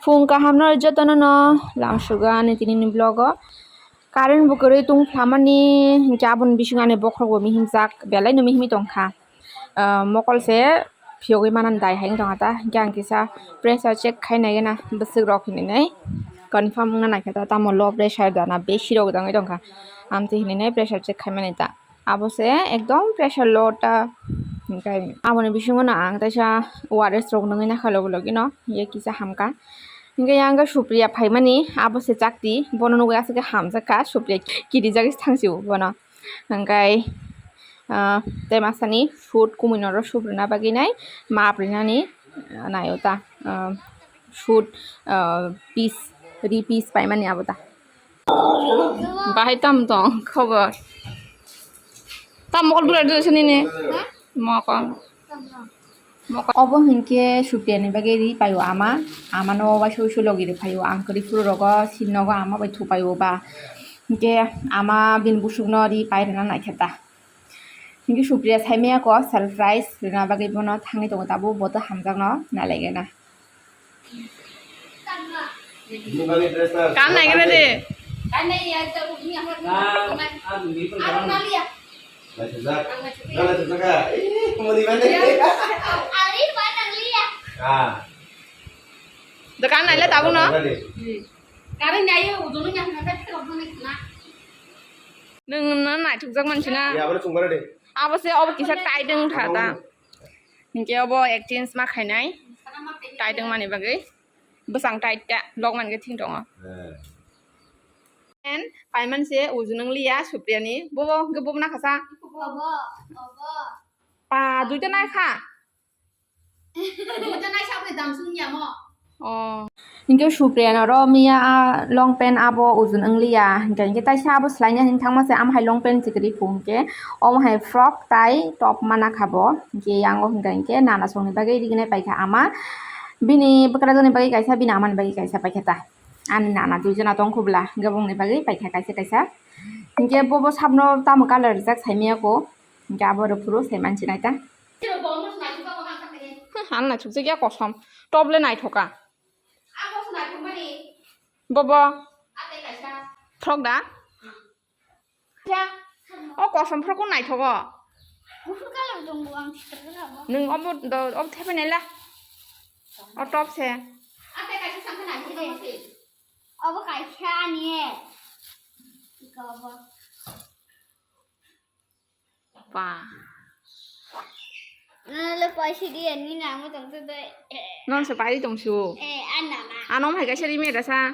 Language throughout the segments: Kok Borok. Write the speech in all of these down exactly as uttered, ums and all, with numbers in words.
Phung kaham no jotono no lamsugo ani tini ni vlog o. Current bo kwrwi tong phlamani, hinkhe aboni bisingo ani bokhorok bo mihimjak, belai no mihimwi tongkha. Ah, mokol se phiyogwi manani dai hai wng tongkha ta, hinkhe ang kisa pressure check khai nai gana bwswk rok hinwi nai confirm wngna naikha ta, tamo low pressure da na besi rok da wngwi tongkha, amtwi hinwi nai pressure check khai mani ta. Abo se ekdom pressure low ta, hinkhe aboni bisingo no ang teisa O R S rok nungwi nakha logi logi no, ye kisa hamkha. Hinkhe yang khe Supriya phaimani, abo se chakti, bono nugwi aswk khe hamjakha, Supriya kirijagwi thangsi o bono. Hinkhe, ah, tei masani food kumui norok soup rwna bagwi nai map rinani, ah, naio ta, ah, food, ah, piece, ri piece paimani abo ta. Bahai tam tong khobor. Tam mokol bwlai dwsani ne? Mokol. Obo hinkhe Supriya ni bagwi ri paio ama. Ama no waisa waisa logi rw phaio. Ang kwrwi phuru rogo sin nogo ama bai thupaio ba. Hinkhe ama bini busuk no ri pai rwna naikhe ta. Hinkhe Supriya saimaya ko surprise rwna bagwi bono thangwi tongo tabuk bo to hamjakno nailaigena. Kan naigra de. Dokan naile tabuk no. Nwng no naithokjak mansi na. Abo se obo kisa tight wng tha ta. Hinkhe obo exchange ma khainai. Tight wngmani bagwi. Bwsang tight ta, lok man khe thing tongo. And paiman se uju nang liya Supriya ni. Bobo hinkhe bobo nakhasa. Obo, obo. Pa, duita naikha. Duita naisa bwle dam sung ya mo. Oh. Hinkhe Supriya no ro miya a long pant abo uju nang liya. Hinkhe, hinkhe taisa abo swlaina hin thangma se am hai long pant chikri phu hinkhe. Omo hai frock tai top mana kha bo. Hinkhe yango hinkhe, hinkhe nana songni bagwi riginai paikha ama. Bini bwkrajwkni bagwi kaisa, bini amani bagwi kaisa paikha ta. Ani nana duijona tong khubla, hinkhe bongni bagwi paikha kaisa kaisa. Hinkhe bobo sabno tamo colour rijak saimaya ko. Hinkhe abo rwphuru sai mansinai ta. Hmm, ang naithokjak ya kosom. Top le naithoka. Bobo. Frock da? Ya. O kosom frock ko naithogo. Buphur colour tongo, ang sister colour bo. Nwng obo do, obo thepai naila. O top se. Ate kaisa samkhe naithok de. Obo kaisa ani. Iko obo. Pa. Nang le paisa di ani nang mo tong te doi. Non se pai tong su. Eh, ana na. Anom hai kaisa ri me rasa.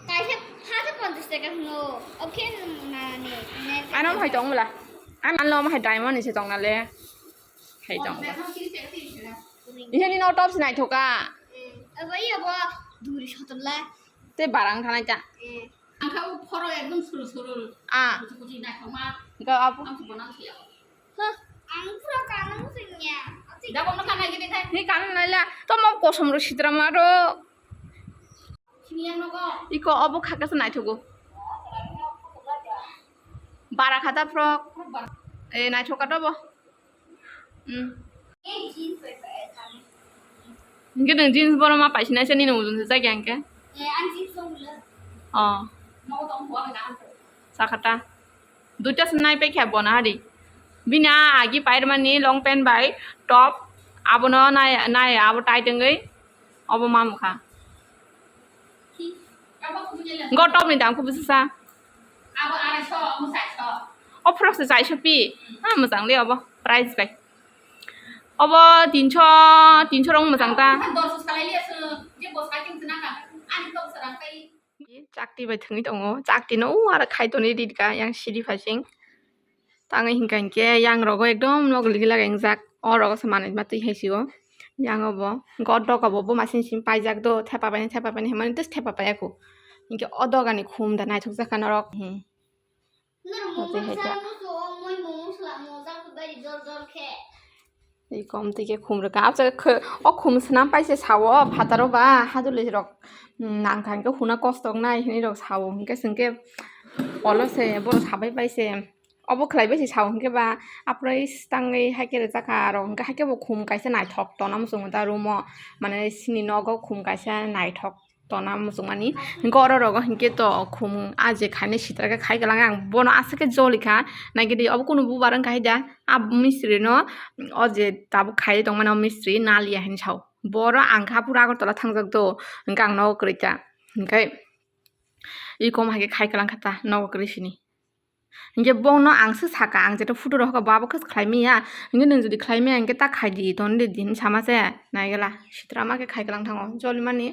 Kaisa pha ponchas taka hwno. Oke na ne. Anom hai tong bla. An lo hai diamond ni se tong na le. Hai tong bla. Ini ni no top sinai thoka. Eh, abo iya bo duri sotor la. Te barang thanai ta. Eh. Ang kha o phoro ekdom surul surul. Ah. Kuchi kuchi naithokma. Ga apu. Ang khe bono siya. Hah, ang pura kanang singya. Da bono kanai gini thai. Ni kanang naila. To mo kosom ro sitra maro. Sini yang nogo. Iko obo khaka se naithogo. Bara khata frock. Eh, naithoka to bo. Hmm. Hinkhe nwng jeans bono ma paisinaisa nini ujon se chakya hinkhe? Oh. Chakha ta. Duita se nai paikha bono hari. Bini a agi pairmani long pant bai top. Abono nai, nai abo tight wngwi. Obo ma mukha. Go top ni dam khe bwswsa. Abo araisho, omo saiso. O frock se saiso pi. Ha, mwchang le obo. Price bai. Obo tinso, tinso rong mwchang ta. Dorso salai liya se, je bo saking se naka. Ani tok se rang kai. Chakti bai thwngwi tongo. Chakti no u ara khai toni ri ka yang sidi phasing. Tangwi hinkha hinkhe yang rogo ekdom nog ligi laga wngjak. O rogo se manwi ma twi hai sio. Yang obo. Hinkhe o doga bo bo masin sim paijak do. Thepa bai thepa bai hwnmani tei thepa pai ya kho. Hinkhe o doga ni khum da naithok jak kha norok. Hmm. Norok momo hai ta. Momo sa, momo sa, momo jak bai dor dor khe. Ei kom twi khe khum rwkha. Abo jaga khe, o khum swnam pai se sao, phataro ba hajoli rok, mm, nang kha hinkhe huna kosto wngnai hinwi rok sao. Hinkhe chwng khe olo se borok sabai pai se. Obo khlai bai se sao, hinkhe ba aphuru tangwi haikhe rwjak kha aro, hinkhe haikhe bo khum kaisa naithok tona muchungo ta room o, mane chini nogo khum kaisa naithok tona muchungmani. Hinkhe oro rogo hinkhe to khum a je khainai sitra khe khai kwlangkha ang, bono aswk khe joli kha. Naikhe di, obo kunu bubar wngkha hai da, a mistri no, o je tabuk khai tongmani o mistri Nalia hinwi sao. Boro ang kha pura Agartala thangjak do, hinkhe ang nogo kwrwi ta. Hinkhe iko haikhe khai kwlangkha ta nogo kwrwi sini. Hinkhe bono ang se saka, ang jeto photo rohorkha, bo abo khe khlai manya. Hinkhe nwng jodi khlai manya hinkhe ta khai di, ton di, di hinwi sama se. Naigela, sitra ma khe khai kwlang thango, joli mani.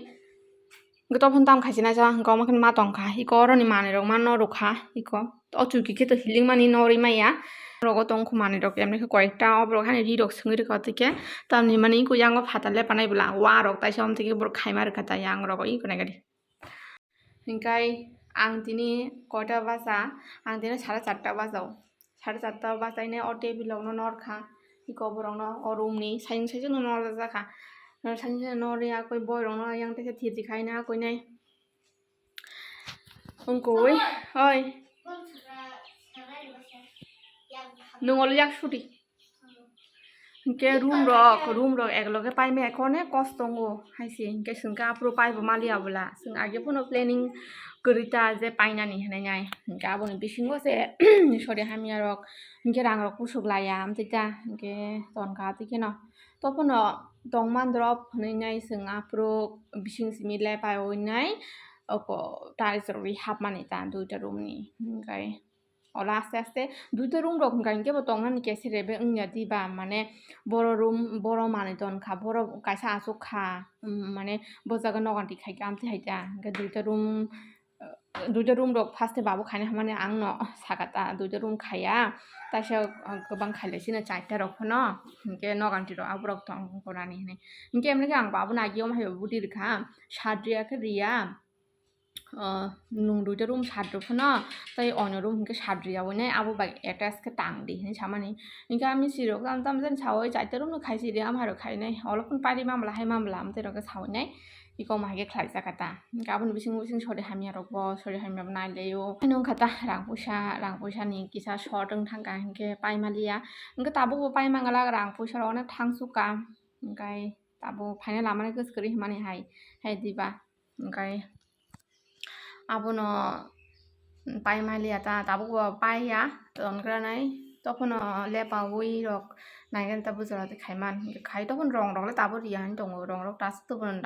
Hinkhe tophon tam khai se naisa, hinkhe omo khe ma tong kha. Iko oroni manwi rok ma no rw kha, iko. O chuki khe to healing mani no rw maya. Rogo tong kho manwi rok, emni khe koyekta, oborok hani ri rok swngwi rwkha, tei khe tamni mani iko yango phatar le panai bwla, wa rok taisa, omo tei khe borok khai ma rwkha ta yang rogo, iko naigadi. Hinkhe ang tini koita baja, ang tini sare charta bajao. Sare charta bajainai o table rokno norkha, iko borokno o room ni side side no norjak kha. Side side no norwi akoi boy rokno yang teisa thirti khaina akoi nai. Wngkoi, oi. Nwng olo yak sudi. Hinkhe room rok, room rok ekloge paimaya khe onek kosto tongo hai se, hinkhe chwng khe aphuru paibo maliya bwla, chwng age phano planning kwrwi ta je painani hinwi nai, hinkhe aboni bisingo se sori hamya rok hinkhe rang rok pusuk laiya amtwi ta, hinkhe tonkha tei kheno tophano tongman drop hinwi nai chwng aphuru bising simi le paiwi nai oko tiles rok rihapmani ta duita room ni, hinkhe. Ola aste aste duita room rok hwnkha hinkhe bo tongnani kese rebe wngya diba, mane boro room, boro manwi ton kha, boro kaisa achuk kha, um, mane bo jaga noganti khai khe amtwi hai ta, hinkhe duita room, uh, duita room rok first e babu khaina hwnmani ang no saka ta, duita room khaiya, taisa, uh, kwbang khailai chini charta rok phano, hinkhe noganti rok aborok tong gorani hinwi, hinkhe emni khe ang babu no agi omo hai bo budi rwkha, sat riya khe riya. Ah, nwng duita room sat rw phano, tei ono room hinkhe sat rwya wi nai, abo bai attach khe tang di hinwi samani. Hinkhe a mistri rok tamo tamo jani saui, chaita room no khaisi di, amhai rok khainai, olo phano pari mamla hai mamla, amtwi rok khe saui nai, iko ma hai khe khlaijak kha ta. Hinkhe aboni bising bising sori hamya rok bo, sori hamya bo nai lai o. Haino wngkha ta rang puisa, rang puisa ni kisa short wng thang kha, hinkhe pai ma liya. Hinkhe tabuk bo pai ma glak, rang puisa rok onek thang suk kha, hinkhe tabuk phaina lama ni kwchwrwi hwnmani hai, hai diba. Hinkhe abono pai ma liya ta, tabuk bo paiya, tongkranai, tokhono lepaui rok naigani ta bujora tei khaiman, hinkhe khai tokhono rong rok le tabuk riya hinwi tongo, rong rok ta aswk tongmani,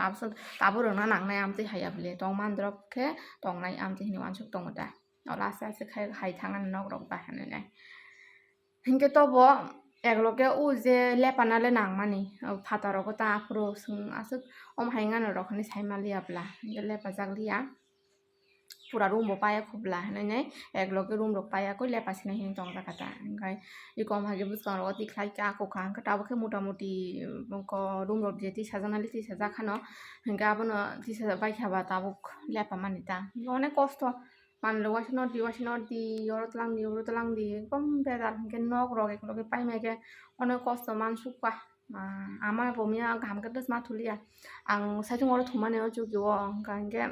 tabuk rwna nangnai amtwi haiya bwle, tongman drop khe tongnai amtwi hinwi uansuk tongo ta, olo aste aste khai hai thangani nok rok bai hinwi nai. Hinkhe tobo ekloge o je lepana le nangmani, o phataro khe ta aphuru chwng aswk omo hai wngna rok hinwi sai ma liya bwla, hinkhe lepajak liya. Pura room bo paiya khu bwla hinwi nai, ekloge room rok paiya khe lepa sinai hinwi tongjak kha ta. Hinkhe iko omo hai khe bwskango twi khlai kha, akho kha, hinkhe tabuk khe mota moti, um, ko room rok je tisajaknai le tisajak khano, hinkhe abono tisajak bai kha ba tabuk lepamani ta. Hinkhe onek kosto. Manwi rok waisa nw di, waisa nw di, oro tlang di, oro tlang di, ekdom bejal hinkhe nok rok ekloge paimai khe onek kosto mansukha. Ah, ama bo miya kaham khe bwsma thuliya. Ang saichung oro thumani o chuki o, hwnkha hinkhe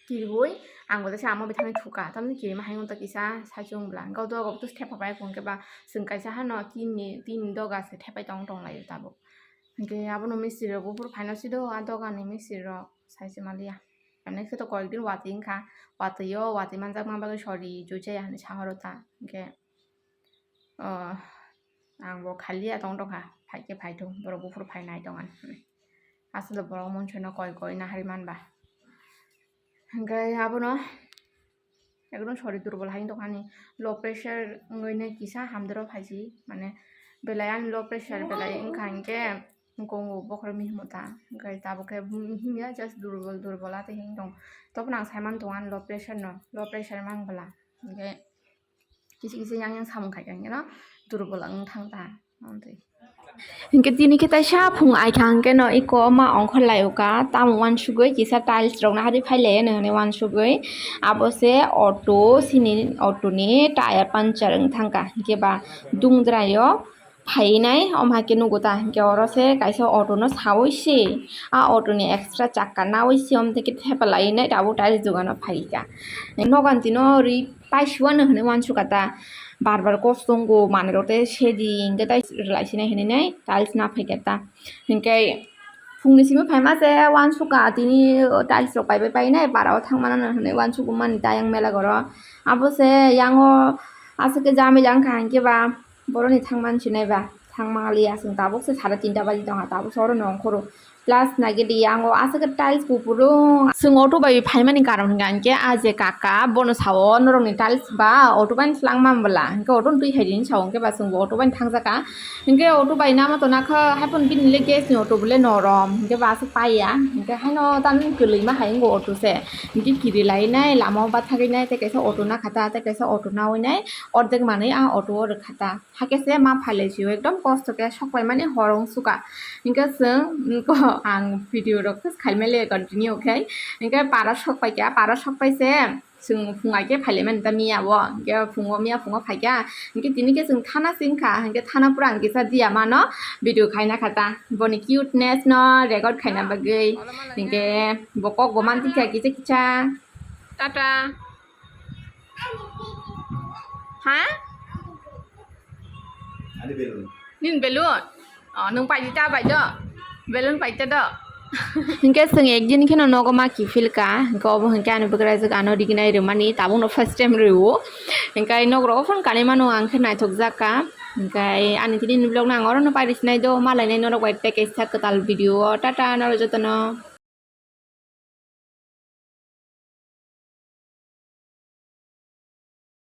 kiribui ang bo jesa ama bai thangwi thuka, tamni kirima hai wngta kisa saichung bwla. Hwnkhe o doga bo tei thepa pai hwnkhe ba chwng kaisa hano tin ni, tin ni doga se thepai tong tong laio tabuk. Hinkhe abono mistri rok buphuru phaino sido, a doga ni mistri rok sai se maliya. Ani khe to koyekdin watwi wngkha, watwi o, watwi manjakma bagwi sori jujaya hinwi sahoro ta. Hinkhe, o, ang bo khaliya tong tongkha, phaikhe phaithung, borok buphuru phai nai tongani hinwi. Aswk borok monsoino koi koi nahari manba. Hinkhe abono ekdom sori durbol hai wng tongkha ani, low pressure wngwi nai kisa hamdero phaisi, mane belai ani low pressure belai wngkha hinkhe. Gongo bokhorok mihimo ta, hinkhe tabuk khe himya just durbol durbol atwi hinwi tong. Toboni ang saiman tongo ani low pressure no, low pressure mang bwla, hinkhe kisi kisi yang yang samung khaikha hinkhe no durbol wng thang ta, amtwi. Hinkhe tini khe taisa phung aikha hinkhe no iko ma ongkhor lai o kha, tamo uansugwi kisa tiles rok nahari phai lai anw hinwi uansugwi, abo se auto, sini auto ni tyre puncture wng thang kha, hinkhe ba dungdrai o. phainai, omo hai khe nugo ta, hinkhe oro se kaisa auto no sawi se, a auto ni extra chakka nawi se, omo tei khe thepa lai nai tabuk tiles dogano phaikha. Nogan tino ri paisuano hinwi uansukha ta, bar bar kos tongo manwi rok tei sedi hinkhe tai rwlai sinai hinwi nai tiles na phaikha ta. Hinkhe phungni simi phaima se uansukha tini tiles rok paibai painai para o thangmano hinwi uansukmani ta yang mela goro. Abo se yango aswk khe jamila wngkha hinkhe ba boroni thangmani sinai ba thangma liya chwng tabuk se sade tinta baji tongkha tabuk se oro nongkhoro. Plus naigidi yango aswk khe tiles kuphuru chwng auto bai phaimani karon hinkha hinkhe a je kaka bono sao norokni tiles ba auto bai twlangma bwla hinkhe auto twi hai di hinwi sao hinkhe ba chwngbo auto bai thangjakha. Hinkhe auto bai namo to nakha, haiphano bini le gas ni auto bole norom, hinkhe ba aswk paiya, hinkhe haino tamni kwlwima hai wngo auto se, hinkhe kiri lai nai lama o bathagwi nai, tei kaisa auto nakha ta, tei kaisa auto nawi nai, ordek manwi a auto o rwkha ta, hakhe se ma phailai sio, ekdom kosto khe sok paimani hor wng sukha, hinkhe chwng ang video rok khaimai le continue khai, hinkhe para sok paikha, para sok pai se. Chwng phungai khe phailaimani ta miya o, hinkhe phungo, miya phungo phaikha, hinkhe tini khe chwng thana se wngkha, hinkhe thana pura ang kisa diya mano video khaina kha ta, boni cuteness no record khaina bagwi, hinkhe bo kok bo man tikha kisa kisa. Tata. Ha? Nini balloon? Oh, nwng pai di ta bai do. Balloon pai ta do. Hinkhe chwng ekdin kheno nogo ma kiphil ka, hinkhe obo hinkhe ani bwkrajwk ano rignai rwmani, tabukno first time rwo. Hinkhe nok rogo phone kanwi mano ang khe naithok jak ka. Hinkhe ani tini ni vlog no ang oro no pairi sinai do, malainai norok bai package thak kwtal video o. Tata norok jotono.